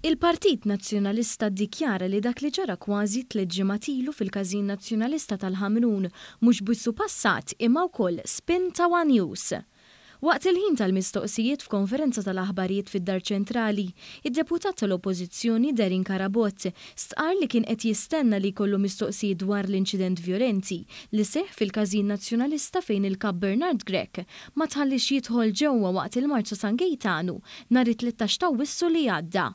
Il-Partit Nazzjonalista ddikjara li dak li ġara kważi tliet ġimgħat ilu fil-Każin Nazzjonalista tal-Ħamrun mhux biss hu passat imma wkoll spin ta' one News. Waqt il-ħin tal-mistoqsijiet f'konferenza tal-aħbarijiet fid-Dar Ċentrali, id-Deputat tal-Oppożizzjoni Darren Carabott stqarr li kien qed jistenna li jkollu mistoqsijiet dwar l-inċident vjolenti li seħħ fil-Każin Nazzjonalista fejn il-Kap Bernard Grech ma tħalliex jidħol ġewwa waqt il-Marċ ta' San Gejtanu nhar it-13 t'Awwissu li għadda.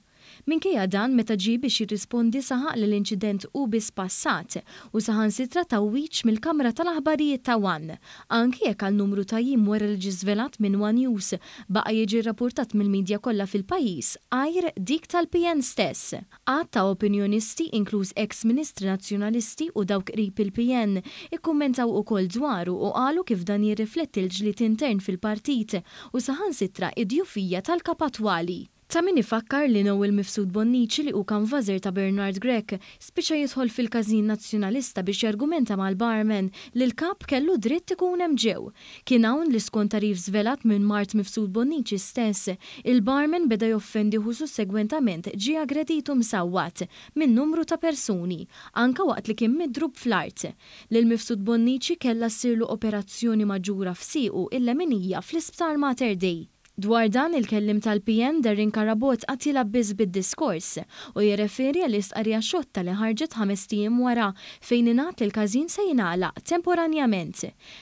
Minkejja dan, meta ġie biex jirrispondi saħaq li l-inċident hu biss passat u saħansitra tgħawwiġ mill-kamra tal-aħbarijiet ta' one, anki jekk għal numru ta' jiem wara li ġie żvelat minn one News baqa' jiġi rrapurtat mill-midja kollha fil-pajjiż għajr dik tal-PN stess. Għadd ta' opinjonisti, inkluż eks Ministri Nazzjonalisti u dawk qrib il-PN, ikkummentaw ukoll dwaru u qalu kif dan jirrifletti l-ġlied intern fil-partit u saħansitra id-djufija tal-Kap attwali. Ta' min ifakkar li Noel Mifsud Bonnici li hu kanvażer ta' Bernard Grech spiċċa jidħol fil-każin Nazzjonalista biex jargumenta mal-barman li l-Kap kellu dritt ikun hemm ġew. Kien hawn li skont tagħrif żvelat minn mart Mifsud Bonnici stess, il-barman beda joffendih u sussegwentament ġie aggredit u msawwat minn numru ta' persuni, anke waqt li kien midrub fl-art. Lil Mifsud Bonnici kellha ssirlu operazzjoni maġġura f'siequ il-leminija fl-Isptar Mater Dei. Dwar dan, il-kelliem tal-PN Darren Carabott qagħad jilgħab biss bid-diskors u jirreferi għall-istqarrija xotta li ħarġet ħamest ijiem wara fejn ingħad li l-każin se jingħalaq temporanjament.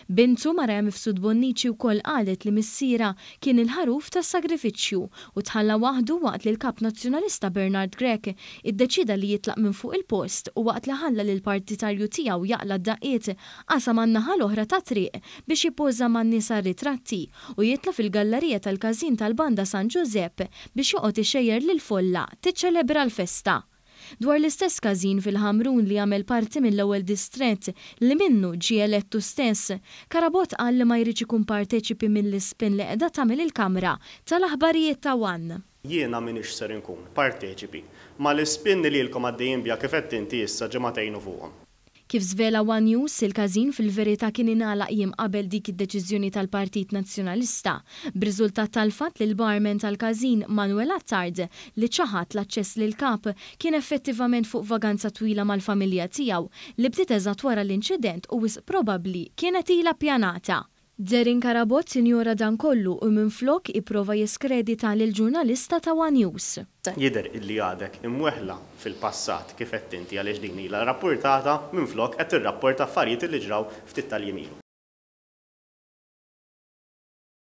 Bintu, Mariah Mifsud Bonnici wkoll qalet li missierha kien il-ħaruf tas-sagrifiċċju u tħalla waħdu waqt li l-Kap Nazzjonalista Bernard Grech iddeċieda li jitlaq minn fuq il-post u waqt li ħalla lill-partitarju tiegħu jaqla' d-daqqiet qasam għan-naħa l-oħra tat-triq biex jippoża man-nies għar-ritratti u jitla' fil-gallarija tal-Każin tal-Banda San Ġużepp biex joqgħod ixejjer lill-folla tiċċelebra l-festa. Dwar l-istess każin fil-Ħamrun li jagħmel parti mill-ewwel distrett li minnu ġie elett hu stess, Carabott qal li ma jridx ikun parteċipi mill-ispin li qiegħda tagħmel il-kamra tal-aħbarijiet ta' one. Jiena m'iniex ser inkun parteċipi mal-ispin li lilkom għaddejjin biha kif għedt inti issa ġimagħtejn u fuqhom. Kif żvela one News, il-każin fil-verità kien ingħalaq jiem qabel dik id-deċiżjoni tal-Partit Nazzjonalista, b'riżultat tal-fatt li l-barman tal-każin, Manuel Attard, li ċaħad l-aċċess lill-Kap, kien effettivament fuq vaganza twila mal-familja tiegħu li bdiet eżatt wara l-inċident u wisq probabbli kienet ilha ppjanata. Darren Carabott injora dan kollu u minflok ipprova jiskredita lill-ġurnalista ta' one News. Jidher illi għadek imweħħla fil-passat kif għedt inti għaliex din ilha rrappurtata minflok qed tirrapporta affarijiet illi ġraw ftit tal-jiem ilu.